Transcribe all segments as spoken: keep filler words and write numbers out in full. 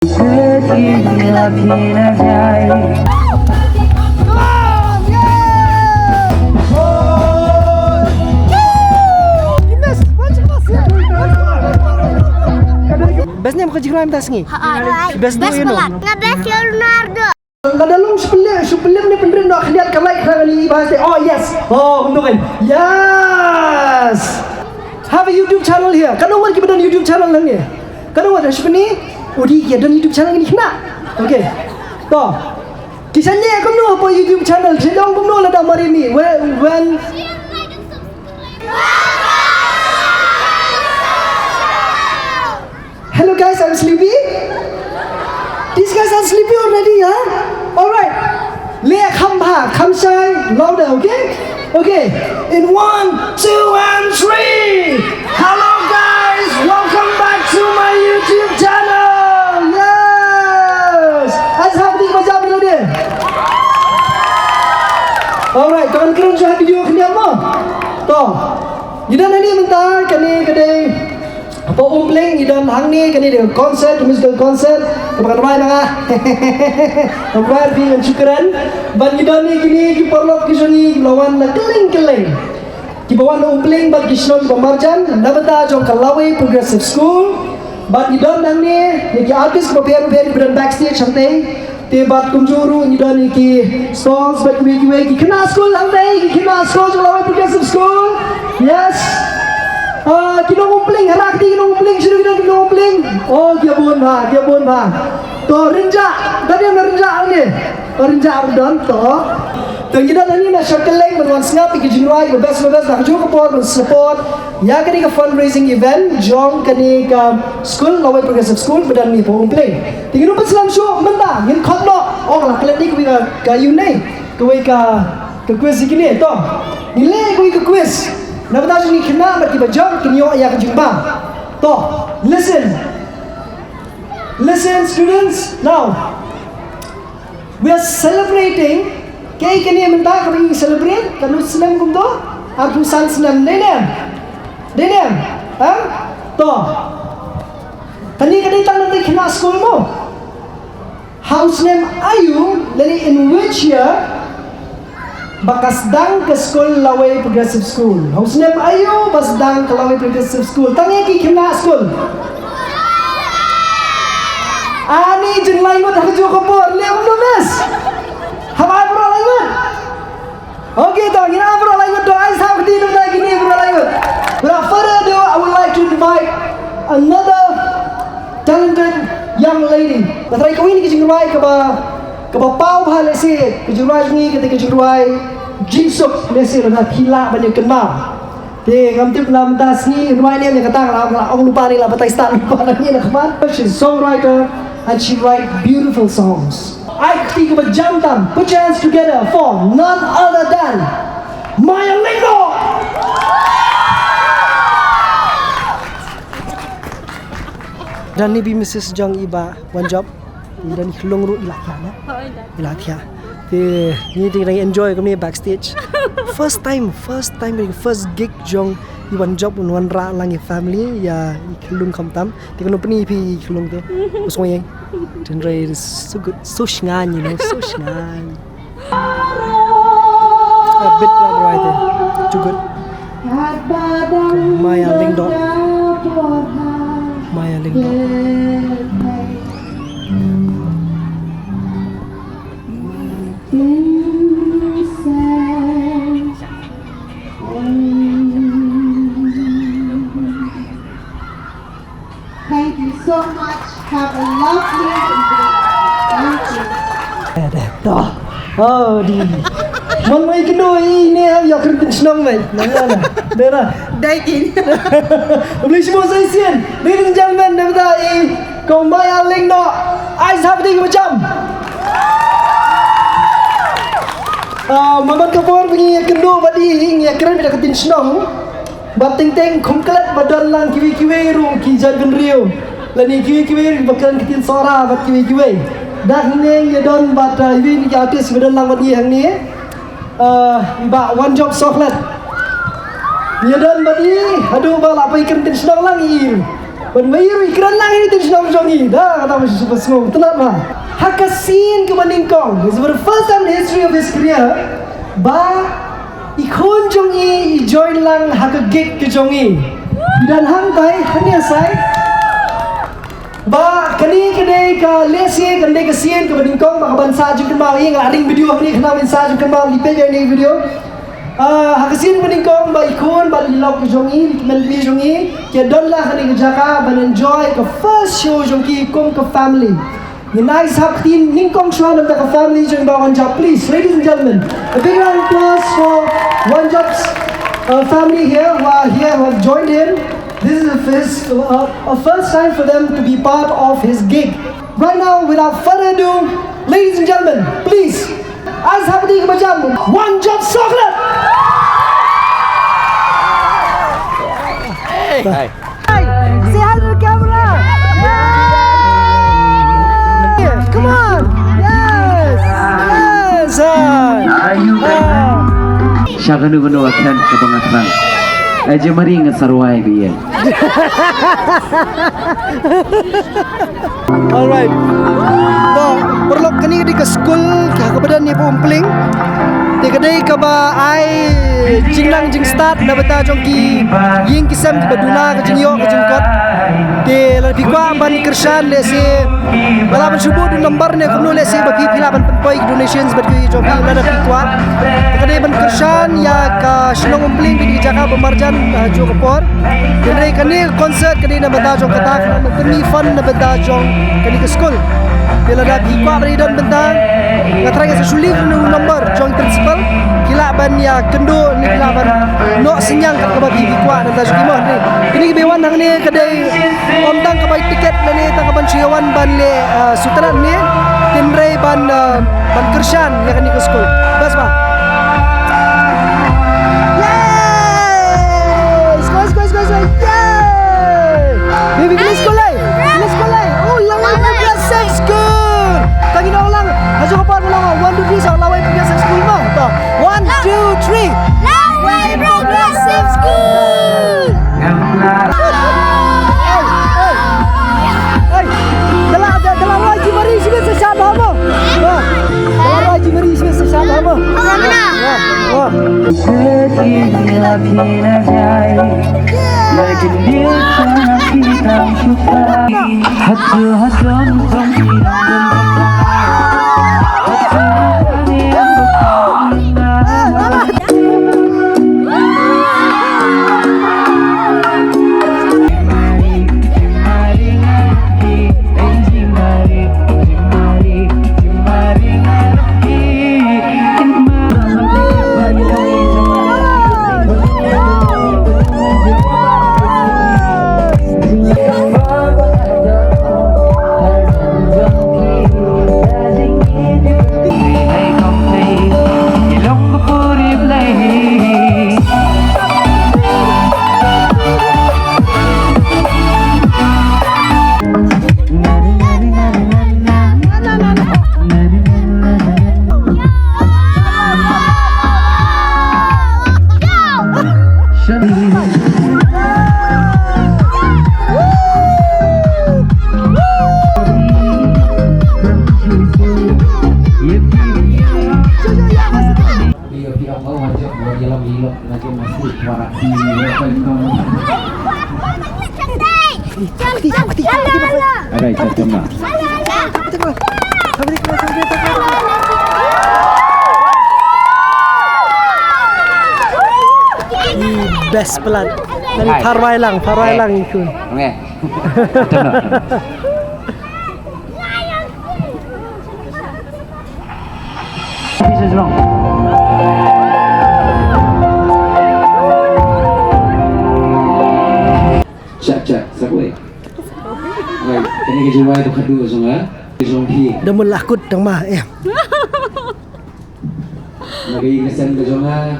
Best ne em ka jingrwai mynta sngi? Best duo ïa no? Nga best ïa Leonardo. Nga da long shu pynleh, shu pynleh ne pynrit noh khyndiat ka like ha kane ba ste. Oh yes. Oh, kumno kan. Yes. Have a YouTube channel here. Katno ngut kiba don YouTube channel hangne? Katno ngut, shu pyni? Udi ki don YouTube channel kine ki khynnah. Okay. To. Ki sa leh kumno hapoh YouTube channel? Ki long kumno lada mar ïa mi? When, when Hello guys, I'm sleepy. These guys are sleepy already, huh? All right. Leh kham bha, kham shai, louder, okay? Okay. In one, two, and three. Hello guys, welcome back to my YouTube channel. Yes. As happy as I'm. All right, to ngan kren sha video khyndiat mo. To. Ngi don hangne mynta, kane ka dei Hapoh Umpling ngi don hangne, kane dei ka concert, musical concert kaba ngan rwai ma nga. Ngan rwai, phi ngan shu kren. Bad ngi don ne kine ki paralok ki jong ngi kiba la wan na kylleng kylleng, kiba wan na Umpling bad ki shnong kiba marjan na bynta jong ka Lawei Progressive School. Bad ngi don hangne ne ki artist kiba pher pher kiba don backstage hangtei. Te bad kumjuh ruh ngi don ïa ki stalls bad kiwei kiwei ki khynnah skul hangtei, ki khynnah skul jong Lawei Progressive School. Yes. Ah, ki nong Umpling, hara kti ki nong Umpling, shuh ki don ki nong Umpling. Oh, ki bun bha, ki bun bha. To Rynjah, da dei na Rynjah hangne. Oh, Rynjah ruh don to. To ngi don hangne na sha kylleng ban wan sngap ïa ki jingrwai kiba best, kiba best, na kajuh ka por ban support ïa kane ka fundraising event jong kane ka school, Lawei Progressive School, ba don hangne hapoh Umpling. Te ngin ym pynslem shuh mynta, ngin khot noh. Oh, la klet ne kawei ka, ka ïa une, kawei ka, ka quiz ïa kine. To ngin leh kawei ka quiz na bynta jong ngi khynnah bad kiba jop kin ïoh ïa ka jingbam. To listen. Listen students, now we are celebrating. Kaei kane mynta kaba ngi celebrate? Katno snem kumto? Arphew san snem. Dei ne em? Dei ne em? Ha? To. Kane ka dei tang na ki khynnah skul mo. Ha u snem aïu lane in which year ba ka sdang ka skul Lawei Progressive School? Ha u snem aïu ba sdang ka Lawei Progressive School? Tang ïa ki khynnah skul. Ani jin lai ngut ha kajuh ka por, leh kumno miss? Haba ai baroh lai ngut. Okay, to ngin ai baroh lai ngut, to ai sa kti ngut da kine baroh lai ngut. Without further ado, I would like to invite another talented young lady. Nga trai kawei na ki jingrwai kaba, kaba paw bha lehse, ka jingrwai jong ngi ka dei ka jingrwai jingsuk lehse, lada phi lah ban ïa kynmaw. Te ngam tip la mynta sngi ngi rwai ne ïa kata, la, la ong lypa ne, la batai start lypa ne na khmat. She's a songwriter and she write beautiful songs. Ai kti kaba jam tam. Put your hands together for none other than Maya Lyngdoh. Dan ni bi Missus Jong Iba Wan Jop. Ngi don i khyllung ruh i la thiah na. I la thiah. Te ngi dang enjoy kumne backstage. First time, first time, first gig jong i Wan Jop, un wanrah lang i family ïa i khyllung khamtam. Te kano pyni phi i khyllung te. Usong ïeng. Tynrai, so good, so shngain, you know, so shngain. A bit la dry te. Too good. Maya Lyngdoh. Maya Lyngdoh. Thank you so much. Have a lovely evening. Thank you. Eh, deh, dah. Oh, di. Mon mai kendo i ne, ïa kren pynshnong mai. Nang na. Deh dah. Dai kin. Boleh semua saya sian. Ladies and gentlemen, dah dah i. Kong Maya Lyngdoh. Ai sab ding macam. Ah, mamat kabor bagi kendo badi ïa kren bida ka pynshnong. Bad teng teng khum klet ba don lang kiwei kiwei ruh ki jaitbynriew lane kiwei kiwei ruh ba kren ktien Sohra bad kiwei kiwei. Da hangne ïa don bad, uh, iwei na ki artist ba don lang bad ngi hangne. Uh, i Bah Wanjop Sohkhlet. Ïa don bad i haduh ba la poi kren ktien shnong lang i. Ban wei ruh i kren lang ïa ka shnong jong i. Da kata ba shu ba sngew. Tynat ma. Ha ka sien kaba nyngkong. It's for the first time in the history of his career. Ba i khun jong i i join lang ha ka gig ka jong i. I don hangtai, hangne sai. Ba kane ka dei ka lehse, kane ka sien kaba nyngkong ba ka ban sah jingkynmaw ïa nga la ring video hangne khnang ban sah jingkynmaw lipei ïa kane video. Ah, ha ka sien kaba nyngkong ba i khun bad i lok jong i, i kmen jong i, ki don la ha kane ka jaka ban enjoy ka first show jong ki kum ka family. Ngin ai sap ktien nyngkong shuwa na ka family jong i Bah Wanjop, please, ladies and gentlemen. A big round of applause for Wanjop's uh, family here who are here, who have joined him. This is a first, uh, a first time for them to be part of his gig. Right now, without further ado, ladies and gentlemen, please, as happy kaba jam, Wanjop Sokhlad. Hey. Hey, say hi to the camera. Yay! Come on. Yes. Yes. Ah. Ah. Sha kano kano ka kren kaba nga thrang. Ai jemari nga sa rwai biang. Alright. To, paralok, kane ka dei ka skul kaba don ïa Bah Umpling. Te ka dei kaba ai jingnang jingstad na bynta jong ki ïing ki sem kiba duna ka jingïoh ka jingkot. Te lada phi kwah ban kyrshan lehse ba lah ban shu buh da u number ne kumno lehse ba phi, phi lah ban pynpoi ki donations bad ki jong phi lada phi kwah. Te ka dei ban kyrshan ïa ka shnong Umpling bad ki jaka ba marjan, ah, jong ka por. Hynrei kane ka concert ka dei na bynta jong kata, ka dei ban pynmih fund na bynta jong kane ka skul. Te lada phi kwah ban ïadon bynta, nga trai nga sa shu leave u number jong principal. Ki lah ban ïakynduh ne ki lah ban noh synñiang kat kaba phi, phi kwah na bynta jong ki mo. Hynrei kine kiba wan hangne ka dei ym tang ka bai tiket lane tang ka ban shu ïawan ban leh, ah, sutrat ne, hynrei ban, ah, ban kyrshan ïa kane ka skul. Bes ba. Yay! Skul, skul, skul, skul. Yay! Baby, kine skul lai. Kine skul lai. Oh, Lawei Progressive School. Tang ïa nga lang. Ha jong ka por nga long one, two, three, sa Lawei Progressive School mo. To. One, two, three. Lawei Progressive School. Hey, hey. Hey, da la, da, da la rwai jingmari shuh sa sha bha mo. Ha. Da la rwai jingmari shuh sa sha bha mo. Ha, ha. Best palat. Nang parwai lang, parwai lang ikun. Chak, chak, sa kawei. Wei, kane ka jingrwai ba khadduh jong nga, jong phi. Da mut la kut tang ma, eh. Nga ka ïing ka sem ka jong nga.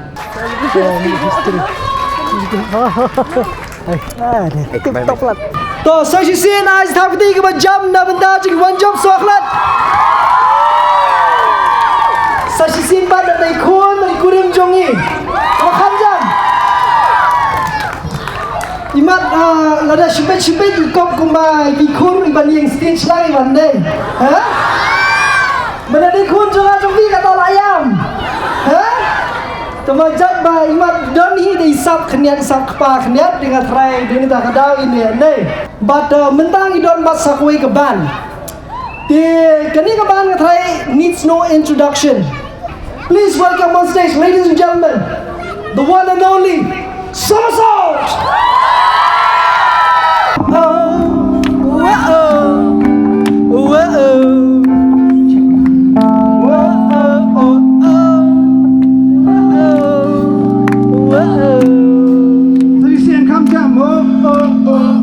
Ai, ah, deh. Tip top lad. To, sa shisien ai sa thap kti kaba jam na bynta jong Wanjop Sokhlad. Sa shisien pat na i khun, na i kurim jong i. Kaba kham jam. Imat, ah, Lada shibit shibit i kop kumba i khun i ban ïeng stage lang i ban dei. Ha? Mynta dei khun jong nga jong phi kata la ïam. Ha? Tama jait ba i mat don hi dei sap khniat sap kpa khniat dei nga trai dei ni ta ka daw i ne dei. But uh, mynta i don bad sa kawei ka band. Te kane ka band nga trai needs no introduction. Please welcome on stage, ladies and gentlemen, the one and only Somersault! Oh, whoa, whoa, whoa, oh, oh. Whoa, whoa. Three C M, come jam. Oh, oh, oh.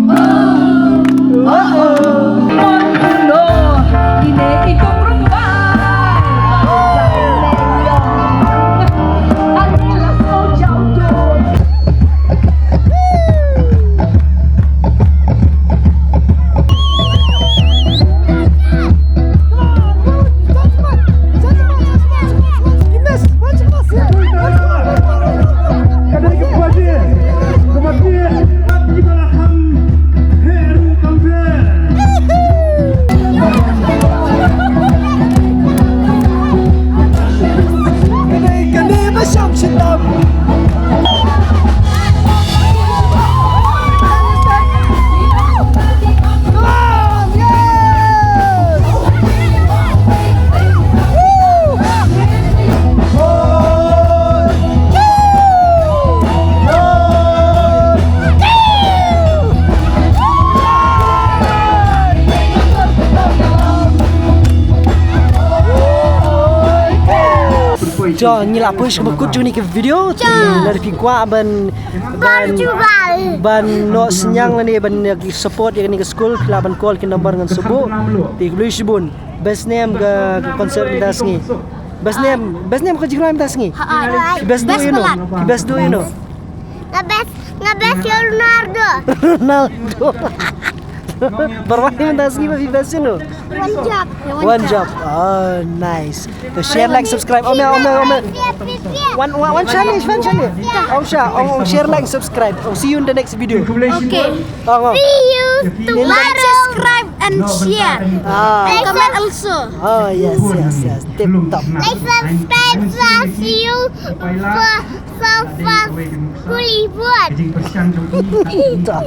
Jo, ngi la poi sha kaba kut jong kane ka video. Te lada phi kwah ban ban ban noh synñiang lane ban support ïa kane ka skul, phi lah ban call ki number ngan sa buh. Te khublei shibun. Best name ka, ka concert mynta sngi. Best name, best name ka jingrwai mynta sngi. Best duh ïa uno. Best duh ïa uno. Nga best, nga best ïa Ronaldo. Ronaldo. Barwai mynta sngi ba phi best ïa uno. One job. One job. Oh, nice. So share, like, subscribe. Ome, ome, ome. One, one, one challenge, one challenge. Ong sha, ong, ong share, like, subscribe. Ong see you in the next video. Okay. Ong, ong. See you tomorrow. Like, subscribe and share. Ah. And comment also. Oh, yes, yes, yes. Tip top. Like, subscribe, share, see you for, for, for Hollywood. Top.